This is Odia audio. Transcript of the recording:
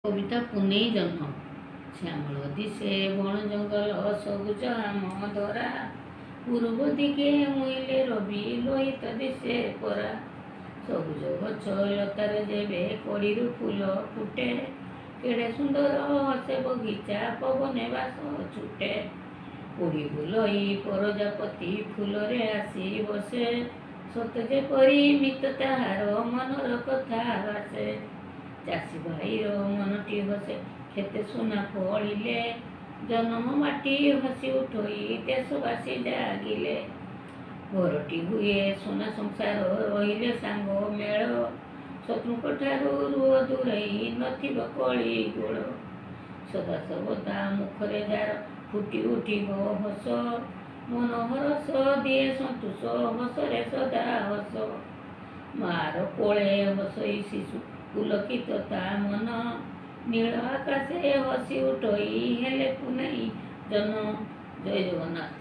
କବିତା ପୁନେଇ ଜହ୍ନ। ଶ୍ୟାମଳ ଦିଶେ ବଣ ଜଙ୍ଗଲ, ସବୁଜ ଆମ ଧରା। ପୂର୍ବ ଦିଗେ ଉଇଁଲେ ରବି, ଲୋହିତ ଦିଶେ ପରା। ସବୁଜ ଗଛ ଲତାରେ ଯେବେ କଡ଼ିରୁ ଫୁଲ ଫୁଟେ, କେଡ଼େ ସୁନ୍ଦର ହସେ ବଗିଚା, ପବନେ ବାସ ଛୁଟେ। ଉଡ଼ି ବୁଲଇ ପରଜାପତି ଫୁଲରେ ଆସି ବସେ, ସତେ ଯେପରି ମିତ ତାହାର ମନର କଥା ଭାସେ। ଚାଷୀ ଭାଇର ମନଟି ହସେ କ୍ଷେତେ ସୁନା ଫଳିଲେ, ଜନମ ମାଟି ହସି ଉଠଇ ଦେଶବାସୀ ଜାଗିଲେ। ଘରଟି ହୁଏ ସୁନା ସଂସାର, ରହିଲେ ସାଙ୍ଗ ମେଳ। ଶତ୍ରୁଙ୍କ ଠାରୁ ରୁହ ଦୂରେଇ, ନଥିବ କଳି ଗୋଳ। ସଦା ସର୍ବଦା ମୁଖରେ ଯାର ଫୁଟି ଉଠିବ ହସ, ମନ ହରଷ ଦିଏ ସନ୍ତୋଷ, ହସରେ ସଦା ହସ। ମାର କୋଳେ ହସଇ ଶିଶୁ, ପୁଲକିତ ତା ମନ। ନୀଳ ଆକାଶେ ହସି ଉଠଇ ହେଲେ ପୁନେଇ ଜହ୍ନ। ଜୟ ଜଗନ୍ନାଥ।